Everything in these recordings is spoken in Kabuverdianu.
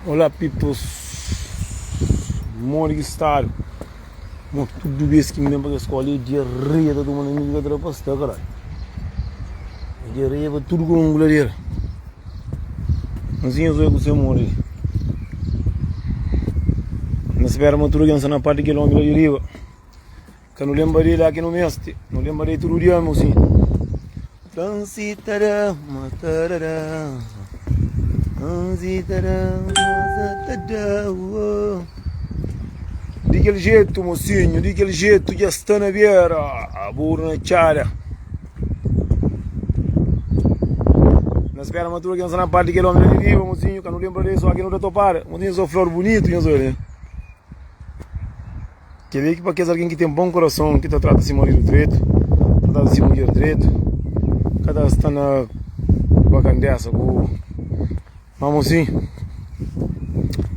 Olá peoples, modi ki stadu? Mo tudu bes ki mi ben pa kel skola é diarreia ta toma na mi ki ka ta da pa sta karalhu. É diarreia pa tudu ku un guladera. Ansin nhos oi ku se modi li. Na spera ma tudu algen sta na par di kel omi la di riba. Ka nu lenbra di la ki nu meste, nu lenbra di tudu dia, mosinhu. Fla-m si ta da, ma ta da da. Fla-m si ta da, ma ta da, uo. Di kel jetu, mosinhu, di kel jetu dja sta na bera, buru na txada. Na spera ma tudu algen sta na parti di kel omi la di riba, mosinhu. Ka nu lenbra di so ki nu ta topada. Mosinhu, so flor bunitu, nhos odja. Kel-li é pa kes algen ki ten bon korason, ki ta trata se maridu dretu, ta trata se mudjer dretu, ka ta sta na bakandésa ku. Má mosin,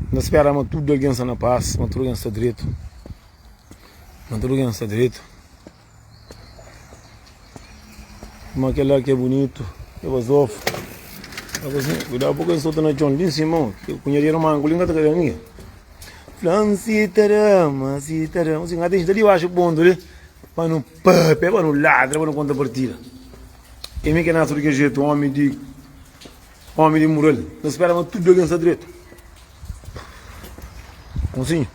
N ta spera ma tudu algen sta na pas, ma tudu algen sta dretu, ma tudu algen sta dretu. Ma kel-la ki é bunitu, é bazofu. Kuidadu pa ka solta na txon li n'sima, ku nha dinheru manku li N ka ta ka da ningen. Fla-m si ta da, ma si ta da. N ka ta inxina di baxu pontu li pa nu papia, pa nu ladra, pa nu konta partida. É mi ki nase di kel jetu, omi di omi di mural. N ta spera ma tudu algen sta dretu. Mosinhu.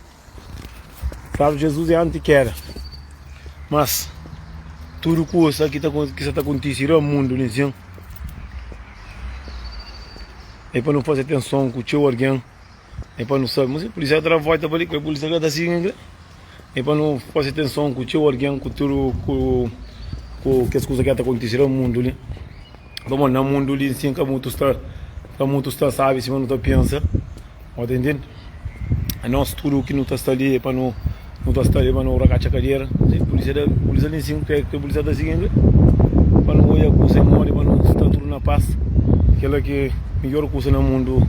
Fladu Jesus é anti keda, mas tudu kusa ki ta ki sa ta kontisi ra mundu li nsin é pa nu faze atenson ku txeu algen, é pa nu sabe, mas polisia ta da volta pa li, polisia ka ta sigi ningin, é pa nu faze atenson ku txeu algen ku tudu ku ku kes kusa ki ta kontisi ra mundu li. Pamodi na mundu li nsin ka mutu sta ka mutu sta sabi sima nu ta pensa. Bo ta intende? Anos tudu ki nu ta sta li é pa nu nu ta sta li pa nu rakatxa kadera. Pulisia da pulisia li nsin kre ke pulisia ta sigi pa nu oia kusa é modi pa nu sta tudu na pas. Kila ki midjor kusa na mundu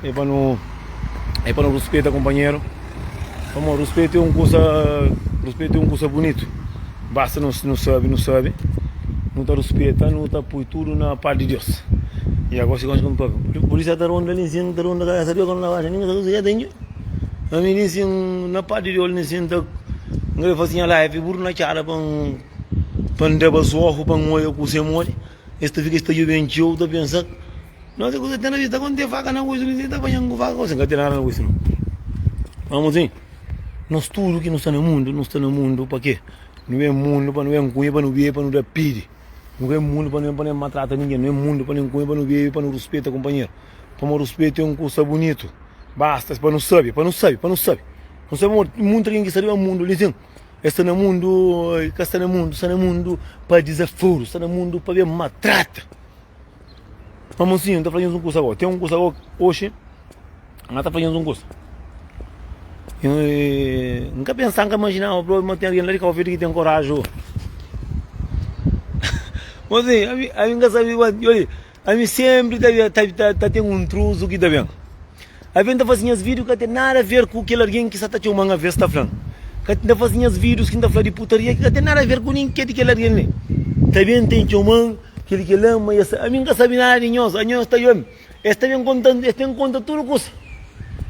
é pa nu é pa nu ruspeta kunpanheru. Pamodi ruspetu é un kusa ruspetu é un kusa bunitu. Basta nu nu sabe nu sabe nu ta ruspeta nu ta pui tudu na pas di Deus. I agosi gosi ku papia pulisia ta ronda li nsin ta ronda kabesa di na baxa ninga sa kusa ke ta ami li nsin na pas di Deus li nsin ta N ka fasi nha live buru na txada pa N pa N da bazofu pa N oia kusa modi es ta fika es ta djoben txeu ta pensa Nossa kusa ten na vista quando tem faca na gosto ninguém tá apanhando com faca você não tem nada na gosto não vamos sim nós tudo que não está no mundo não está no mundo para quê não é mundo para não é cunha para não beber para não dar pide não é mundo para não para não maltrata ninguém não é mundo para não cunha para não beber para não respeita companheiro para não respeito é um coisa bonito basta para não saber para não saber para não saber não sabe muito alguém que sabe o mundo ali está no mundo está no mundo está no mundo para desaforo está no mundo para ver maltrata Ma mosinhu, N ta fla nhos un kusa ago. Ten un kusa ago, oxi, N ta fla nhos un kusa. N ka pensa, N ka imaginaba propi ma ten algen la di Kau Verdi ki ten koraju. Mosinhu, ami, ami N ka sabe, oji, ami senpri ta, ta, ta, ta ten un truzu ki ta ben. Aves N ta faze nhas vídiu ka ten nada a ver ku kel algen ki sa ta txoma-m aves ta fla-m. Ka N ta faze nhas vídius ki N ta fla di putaria ki ka ten nada a ver ku ningen di kel algen li. Ta ben ten txoma-m kel ki la ma es ami N ka sabe nada di nhos, anhos ta djobe-m. Es ta ben konta-m, es ten konta tudu kusa.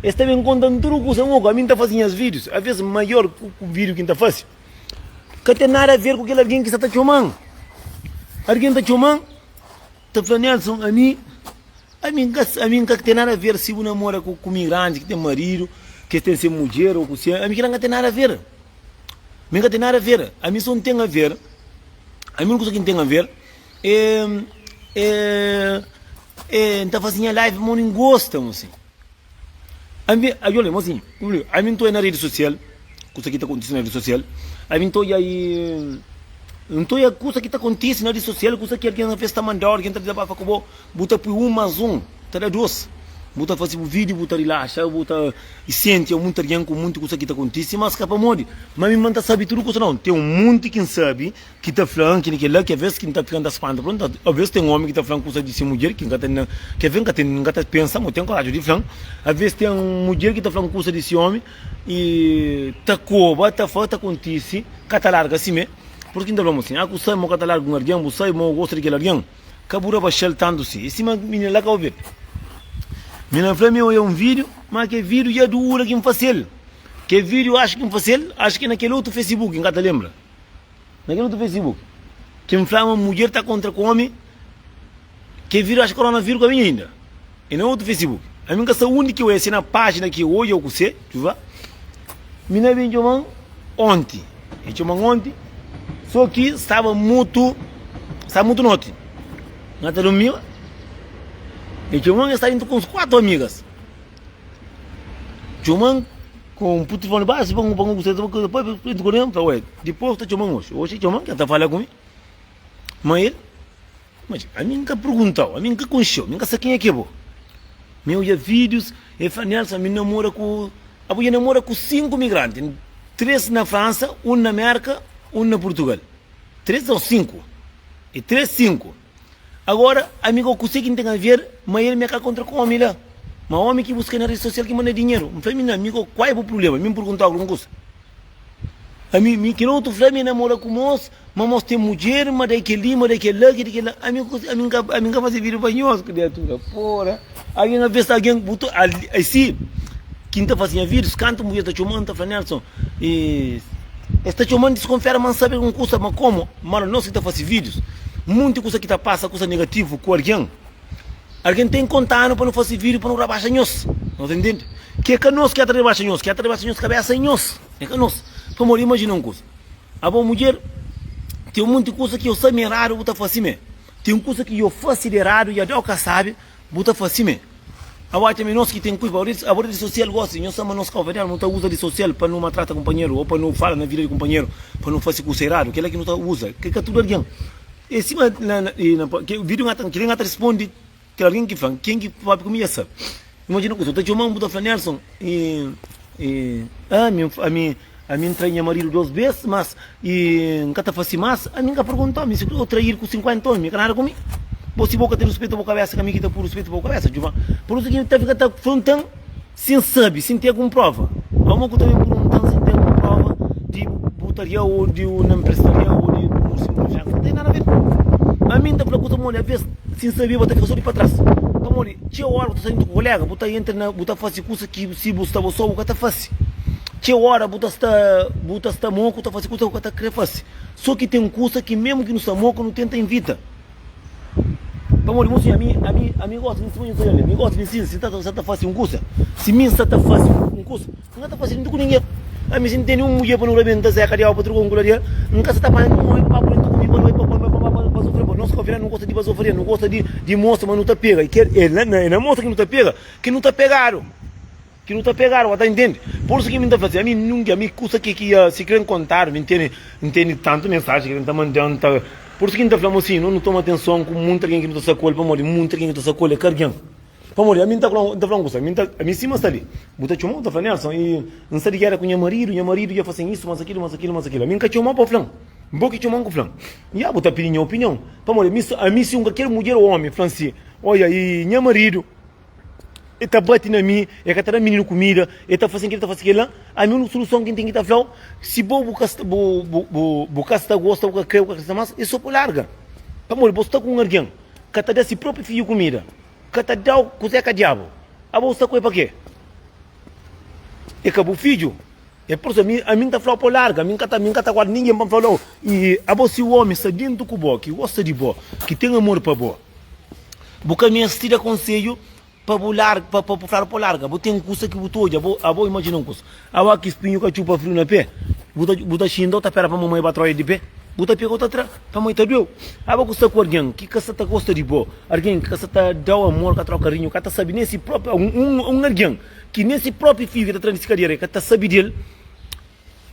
Es ta ben konta-m tudu kusa. N oku ami N ta faze nhas vídius, aves maior ku vídiu ki N ta faze ka ten nada a ver ku kel algen ki sa ta txoma-m. Algen ta txoma-m ta fla Nelson ami. Ami N ka ami N ka ten nada a ver si bu namora ku ku migranti ki ten maridu, ki es ten se mudjer o ku se, ami kila N ka ten nada a ver. Mi N ka ten nada a ver. Ami so N ten a ver, ami úniku kusa ki N ten a ver é é é N ta fase nha live pamodi N gosta, mosinhu. Ami, odja li, mosinhu, ami N ta odja na redi sosial kusa ki ta kontise na redi sosial, ami N ta odja i N ta odja kusa ki ta kontise na redi sosial, kusa ki algen ta fla, ta mandau, algen ta dizabafa ku bo. Bu ta pui un más un ta da dos. Bu ta fase bu vídiu, bu ta rilaxa, bu ta sienti munti algen ku munti kusa ki ta kontise, mas ka pamodi. Ma mi ma N ta sabe tudu kusa nau. Ten un munti ki N sabe ki ta fla-m ki kel-la, ki aves ki N ta fika N ta spanta. Prontu, aves ten omi ki ta fla-m kusa di se mudjer ki N ka ta ki aves N ka ten N ka ta pensa ma ten koraji di fla-m. Aves ten mudjer ki ta fla-m kusa di se omi i ta koba, ta fla, ta kontise, ka ta larga simé. Pur isu ki N ta fla-m asin, ah ku sabe ma bu ka ta larga un algen, bu sabe ma bu gosta di kel algen. Ka bu rabaxa-l tantu si. É sima minina la Kau Verdi. Mina fla mi oia un vídeo, ma ke vídeo dja dura ki N fase-l. Ke vídeo acho ki N fase-l, acho ki na kel otu Facebook, N ka ta lenbra. Na kel otu Facebook, ki N fla ma mudjer ta kontra ku omi, ke vídeo acho koronavírus ka binha inda. É na otu Facebook. Ami N ka sa undi ki oia, se na pájina ki oia ou kuse, txuva. Mina ben txoma-m onti. E txoma-m onti, so ki staba mutu, staba mutu noti. N ka ta durmiba. E txoma-m, e sta dentru ku uns 4 amigas. Txoma-m ku un putu telefoni baxu, pa un kusa, pa un kusa, dipos ta txoma-m oxi. Oxi txoma-m, ke ta fala ku mi. Ma el, mas ami N ka perguntau, ami N ka konxeu, ami N ka sa kenha ki é bo. Mi odja vídius, el fla, Nelson, ami N namora ku, abo dja namora ku 5 migranti, 3 na Fransa, 1 na Merka, 1 na Purtugal. 3 ou 5? É 3, 5. Agora, ami go kuse ki N ten a ver, ma el mi ka kontra ku omi la. Ma omi ki buska na redi sosial ki manda dinheru. N fla, mi na, mi go, kual é bu prublema? Mi N perguntau algun kusa. Ami, mi kel otu fla mi namora ku mos, ma mos ten mudjer, ma dai kel-li, ma dai kel-la, kel-li, kel-la. Ami ku ami nka, ami nka fase vídiu pa nhos, kriatura. Pora! Algen avês algen bu ta, asi ki N ta fase nha vídius, kantu mudjer ta txoma-m, N ta fla, Nelson, e es ta txoma-m diskonfiadu ma N sabe algun kusa, ma komu? Mano, nos ki ta fase vídius, munti kusa ki ta pasa, kusa negativu ku algen. Algen ten konta-nu pa nu fase vídiu pa nu rabaxa nhos. Nhos ta intende? Ki é ka nos ki ta rebaxa nhos, ki ta rebaxa nhos kabésa é nhos, é ka nos. Pamodi, imajina un kuza, abo mudjer, ten un monti kuza ki yo sabe ma eradu bu ta fase mé. Ten kuza ki yo fase di eradu y adau ka sabe, bu ta fase mé. Abo atxa ma é nos ki ten kulpa? Abo redi sosial gosi, nhos sabe ma nos kauverdianu nu ta uza redi sosial pa nu maltrata kunpanheru ô pa nu fala na vida di kunpanheru, pa nu fase kuza eradu. Kel-la ki nu ta uza, ki ka tudu algen. É sima na, na, na, ke vídiu nga ta, kel-li nga ta responde kel algen ki fla-m, ken ki papia ku mi dja sabe. Imajina kusa, bu ta txoma-m, bu ta fla, Nelson, e, e, ami, ami, ami N trai nha maridu dos bes, mas e, N ka ta fase mas. Ami N ka pergunta-u, mi si ku traídu ku 50 omi, ka nada ku mi. Bo si bo ka ten ruspetu pa bo kabesa, ka mi ki ta pui ruspetu pa bo kabesa, djuba. Pur isu ki N ta fika ta fronta-m Sin sabe, sin ten algun prova. Pamodi ku ta ben pergunta-m sin ten algun prova di bu ta ria ô di bu na mpresta-ria ô di bu mursi bu konfiansa? Ka ten nada a ver. Ami N ta fla kusa pamodi aves sin sabe bo ta fika so di pa tras. Pamodi txeu ora bu ta sta djuntu ku kolega bu ta entra na bu ta fase kusa ki si bu sta bo so bu ka ta fase. Txeu ora bu ta sta bu ta sta moku ta fase kusa ku ka ta kre fase. So ki ten kusa ki memu ki nu sta moku nu tenta invita. Pamodi mo sinhor, ami, ami, ami gosta di sima nhu ta mi gosta di sin, si ta, sa ta fasi un kusa, si mi sa ta fasi un kusa, N ka ta fasi nunta ku ningen. Ami si N tene un mudjer pa nu rabenta zeka di awa pa truka un kularia, N ka sa ta panha nin omi pa pa nunta ku mi pa nu bai pa pa pa pa pa sofre. Pa nos kaverdianu nu gosta di bazofaria, nu gosta di di mostra ma nu ta pega, i kel e na e na mostra ki nu ta pega ki nu ta pegadu. Ki nu ta pegadu, ba ta intende? Pur isu ki mi ta fla si, ami nunka, ami kusa ki ki si kre nkontadu, mi ntene, ntene tantu mensaji ki el ta mandan, ta, pur isu ki mi ta fla mosinhu, no nu toma atenson ku munti algen ki nu ta sta ku el, pamodi munti algen ki ta sta ku el é ka algen. Pamodi ami N ta fla, N ta fla un kusa, ami N ta, ami sima sta li, bu ta txoma, bu ta fla, Nelson, i N sta di géra ku nha maridu, nha maridu dja fasen isu, mas akilu, mas akilu, mas akilu, ami N ka txomau pa fla-m, bo ki txoma-m ku fla-m, ya bu ta pidi nha opinion, pamodi ami, ami si un kalker mudjer ô omi fla-m si, oia, i nha maridu. E ta bati na mi, e ka ta da mininu kumida, e ta fasen kila, ta fase kila. Ami uniku suluson ki N ten ki ta flau, si bo bu ka sta bu bu bu ka sta gosta, bu ka kre, bu ka krista mas, e so bu larga. Pamodi bo sta ku un algen ka ta da si propi fiju kumida, ka ta dau kuze ka diabu, abo bu sta ku el pa ke? E ka bu fiju? E pur isu ami ami N ta flau pa bu larga, ami N ka ta ami N ka ta guarda ningen pa N flau, i abo si omi sta dentu ku bo, ki gosta di bo, ki ten amor pa bo, Bu ka meste da konsedju pa bu larga, pa pa fladu pa bu larga. Bu ten kusa ki bu ta odja. Abo, abo imajina un kusa. Awa ki spinhu ka txupa friu na pe, bu ta bu ta xinta, bu ta pera pa mamai ba trau el di pe? Bu ta pega, bu ta tra, pamodi ta dueu. Abo ku sta ku algen ki ka sta ta gosta di bo, algen ki ka sta ta dau amor, ka trau karinhu, ka ta sabi nen si propi, un un algen ki nen si propi fiju ki ta tra di si kadera, el ka ta sabi del.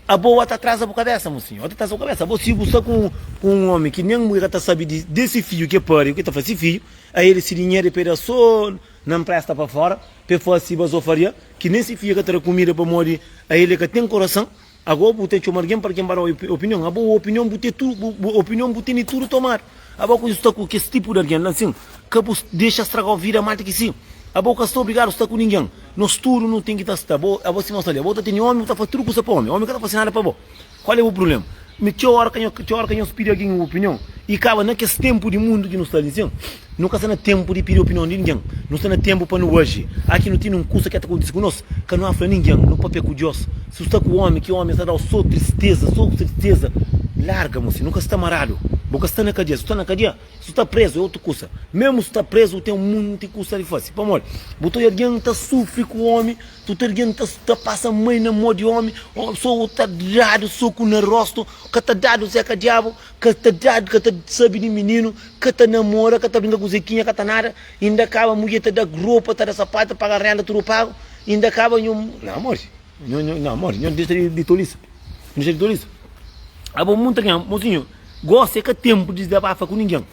Abo ua ta traza bu kabesa, mosinhu, ua ta traza bu kabesa. Abo si bu sta ku un omi ki nen bu ka ta sabi di di si fiju ki pari, ki ta fla si fiju, a el si dinheru e pa e da so na npresta pa fora, pa e fasi bazofaria, ki nen si fiju ka ta da kumida pamodi a el e ka ten korason. Ago bu ta txoma algen pa algen ba dau opinion. Abo bu opinion bu ten tudu, bu opinion bu tene tudu tomadu. Abo ku sta ku kes tipu di algen la nsin, ka bu dexa stragau vida mal di ki si. Abo ka sta obrigadu sta ku ningen. Nos tudu nu ten ki ta sta. Bo, abo sima sta li, abo ta tene omi, bu ta fasi tudu kusa pa omi. Omi ka ta fasi nada pa bo. Kual é bu prublema? Mi txeu ora ka nho, txeu ora ka nhos pidi algen un opinion, i kaba na kes tenpu di mundu ki nu sta li nsin. Nu ka sta na ténpu di pidi opinion di ningen. Nu sta na ténpu pa nu aji. Aki nu tene un kusa ki ta kontise ku nos, ka nu fla ningen, nu papia ku Diós. Si bu sta ku ómi, ki ómi sta da-u sô tristéza, sô tristéza, larga, mosi. Nu ka sta maradu. Bu ka sta na kadia. Si bu sta na kadia, si bu sta prézu é otu kusa. Mésmu si bu sta prézu, bu ten monti kusa di fase. Pamodi? Bu ta odja algen ta sufri ku ómi, tudu algen ta ta pasa mai na mô di ómi, sô ta dadu soku na róstu, ka ta dadu zeka diabu. Ka ta dadu, ka ta sabe di mininu, ka ta namora, ka ta brinka ku Zekinha, ka ta nada, inda kaba mudjer ta da ropa, ta da sapatu, ta paga renda, tudu pagu, inda kaba nho, na modi, nho, nho, na modi, nho dexa di tolisa, nho dexa di tolisa. Abo munta algen, mosinhu, gosi é ka tenpu di dizabafa ku ningen,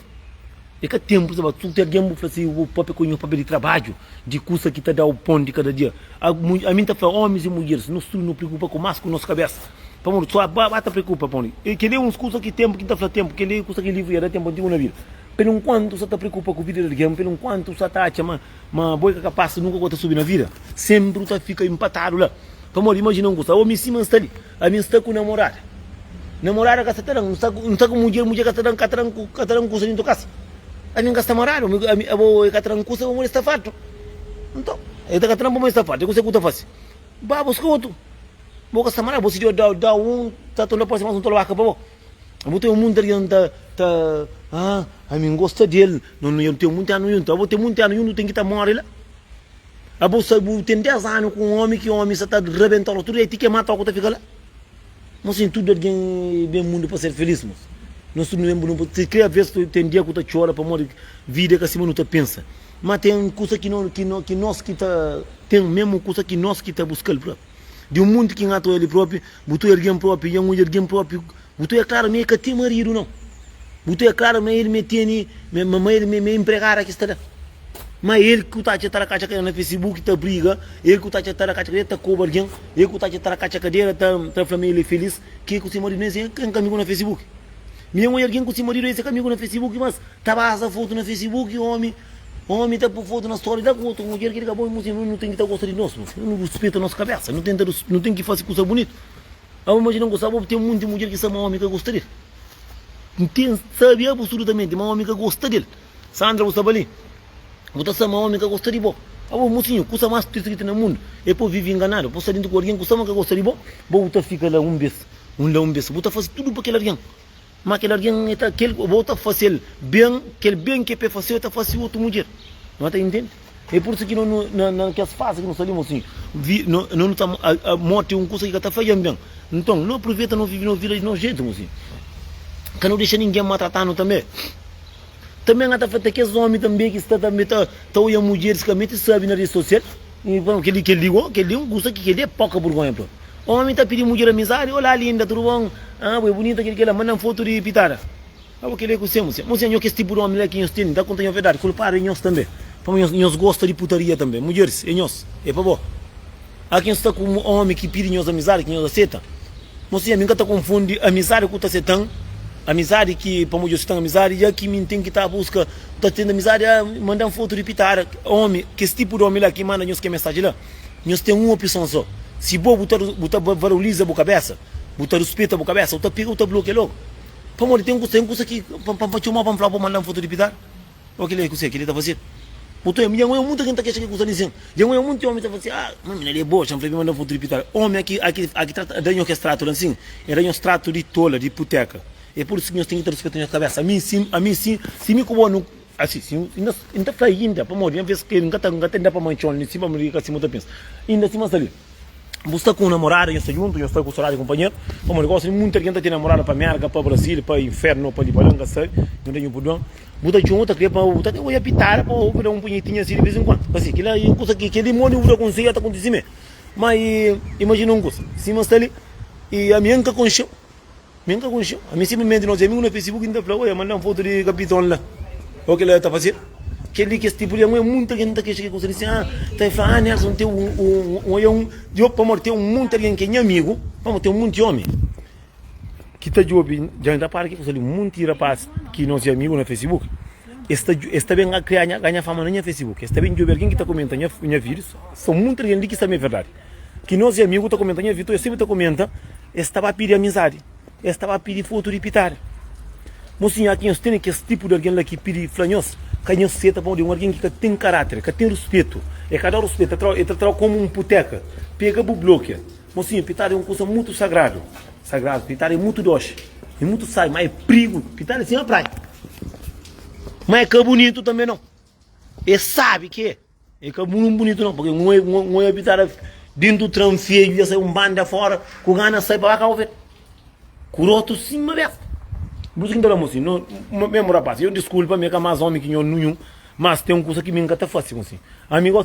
é ka tenpu di dizabafa, su ten algen bu fla si, bu papia ku nho, papia di trabadju, di kusa ki ta dau pon di kada dia. Ami N ta fla omis i mudjeris, nos tudu nu preokupa ku mas ku nos kabesa. Pamodi so ba ta preokupa pamodi e kel-li é uns kusa ki tenpu ki N ta fla tenpu, kel-li é kusa ki livru ya da tenpu antigu na vida. Pelu nkuantu sa ta preokupa ku vida di algen, pelu nkuantu sa ta atxa ma ma bo é ka kapas, nunka ku ta subi na vida, senpri bu ta fika inpatadu la. Pamodi imajina un kusa, omi sima N sta li, ami N sta ku namorada, namorada ka sta ta da-m, N sta ku N sta ku mudjer, mudjer ka sta da-m, ka ta da-m ka ta da-m kusa dintu kasa, ami N ka sta maradu, ami abo e ka ta da-m kusa pamodi e sta fartu. Nton, e ta ka ta da-m pamodi e sta fartu, e kuse ku ta fase? Ba buska otu. Bo ka sta maradu, bo si Deus dau, dau un, ta torna parse mas un tolwaka pa bo. Bo ten munti algen ta, ta, ah, ami N gosta del, no, no ten munti anu juntu. Abo ten munti anu juntu, ten ki ta more la. Abo sa, bu ten 10 anu ku un omi, ki omi sa ta rebentau la tudu dia, ti ke matau ku ta fika la. Mos sin tudu algen ben mundu pa ser felis, mos. Nos tudu nu ben mundu, si kre aves ten dia ku ta txora pamodi vida é ka sima nu ta pensa. Ma ten kusa ki no, ki no, ki nos ki ta ten mesmu kusa ki nos ki ta buskal propi. Di un munti ki N ata oja li propi, bu ta oja algen propi, dja N oja algen propi, bu ta oja klaru ma el ka ten maridu nau. Bu ta oja klaru ma el me tene, ma ma el me me empregada ki sta la. Ma el ku ta atxa ta da katxa kadera na facebook ta briga, el ku ta atxa ta da katxa kadera ta koba algen, el ku ta atxa ta da katxa kadera ta ta fla ma el é felis, ke ku se maridu nes é ka amigu na facebook. Mi N oja algen ku se maridu es é ka amigu na facebook mas Ta baza fotu na facebook omi omi ta pu fotu na story la ku otu mudjer keli ka bon mosi nu ten ki ta gosta di nos mosi nu rispita nos kabesa nu tenta nu ten ki fasi kusa bunitu abo imajina un kusa abo ten munti mudjer ki sa ma omi ka gosta del n ten sabi absolutamenti ma omi ka gosta del Sandra bu sta pa li bu ta sa ma omi ka gosta di bo abo mosinhu kusa mas tristi ki ten na mundu e po vivi nganadu po sta dintu ku algin ku sa ma ka gosta di bo bo bu ta fika la un bes un la un bes bu ta fasi tudu pa kel algin. Ma kel algen e ta kel bo ta fasel ben, kel ben ke pe faseu e ta fasi otu mudjer. No ta intende? E pur isu ki no no na na kes fasi ki no sta li mosinhu, vi no no ta a morti e un kusa ki ka ta fadjan ben. Nton no apruveta no vivi no vida di nos jetu mosinhu. Ka no dexa ningen maltratanu tanbe. Tanbe N ta fla ta kes omi tanbe ki sta tanbe ta ta oia mudjeris ka mete sabi na redi sosial. I fla kel-li kel-li go kel-li un kusa ki kel-li é poka burgonha propi. Omi ta pidi mudjer amizadi, olá linda, tudu bon? Ah, bu é bunita kel-li kel-la, manda-m fotu di pitada. Abo kel-li é kuse, mosinha? Mosinha, nho kes tipu di omi la ki nhos tene, N ta konta nho verdadi, kulpadu é nhos tanbe. Pamodi nhos nhos gosta di putaria tanbe. Mudjeris, é nhos, é pa bo. A ki nhos sta ku un omi ki pidi nhos amizadi ki nhos aseta? Mosinha, mi N ka ta konfundi amizadi ku ta seta-m, amizadi ki pamodi yo seta-m amizadi, dja ki mi N ten ki ta buska, ta tenta amizadi, ah, manda-m fotu di pitada. Omi, kes tipu di omi la ki manda nhos ke mensaji la, nhos ten un opson so, si bo bu ta bu ta valoriza bu kabesa, bu ta ruspeta bu kabesa, bu ta pega bu ta blokia logu. Pamodi ten kusa, ten kusa ki pa pa txoma pa N fla-u pa manda-m fotu di pitada. Ô kel-li é kuzê? Kel-li ta faze-l. Bu ta obi, dja N obi munti algen ta kexa ki kuza li sin. Dja N obi munti ómi ta fla sin, ah, ma mina li é boa, xa N fla-l pa manda-m fotu di pitada. Ómi aki, aki, aki trata, da nhos kes tratu la sin, e da nhos tratu di tola, di puteka. É pur isu ki nhos ten ki ta ruspeta nhos kabesa. Ami sin, ami sin, si mi ku bo nu, asi, si N, N ta fla inda, pamodi nha vez ke N ka ta, N ka ta da pa mantxon li sin, pamodi ka sima bu ta pensa. Inda sima N sta li. Bu sta ku un namorada, nhos sta djuntu, nhos sta ku sodadi di kunpanheru. Pamodi gosi munti algen ta ten namorada pa Mérka, pa Brazil, pa infernu, pa li pa la, N ka sabe, nhu da nhu purdon. Bu ta txoma, ta kre pa bu ta oja pitada pa bu da un punhetinha asi di vez en kuandu. Asi, kila e un kusa ki kel-li modi bu da konsedju ta kontise mê. Ma imajina un kusa, sima sta li i ami N ka konxe-u. Mi N ka konxe-u. Ami simplesmenti nos é amigu na Facebook i N ta fla, Oia, manda-m fotu di kapiton la. Ô kel-la ta faze-l. Kel-li kes tipu di algen, munti algen ta kexa ki kusa di sin. Ah, ta fla, ah, Nelson, ten un, un, un, oia un, djo, pamodi ten un munti algen ki é nha amigu, pamodi ten un munti omi ki ta djobe, dja N rapara ki kusa li, un munti rapaz ki nos é amigu na Facebook, es ta, es ta ben kria ganha fama na nha Facebook, es ta ben djobe algen ki ta komenta nha, nha vídius, son munti algen li ki sabe verdadi. Ki nos é amigu ta komenta nha vídiu, es senpri ta komenta. Es ta ba pidi amizadi, es ta ba pidi fotu di pitada. Mosinhu, aki nhos tene kes tipu di algen la ki pidi fla nhos? Ka nhos seta pamodi un algen ki ka ten karáter, ka ten ruspetu, e ka da ruspetu, e ta trau komu un puteka. Pega bu blokia. Mosinhu, pitada é un kusa mutu sagradu. Sagradu, pitada é mutu doxi, é mutu sabi, má é prigu. Pitada é sima praia. Má é ka bunitu tanbê nau. É sabi ki é. É ka bunitu nau, pabia un oia pitada dentu tran fedju, dja sai un banda fora, ku gana sai pa ba Kabu Verdi. Ku rotu sima besta. Pur isu ki N ta fla mosinhu, no, mesmu rapaz, eu diskulpa, mi é ka más omi ki nho nunhun, mas ten un kusa ki mi N ka ta fase, mosinhu. Ami gosi.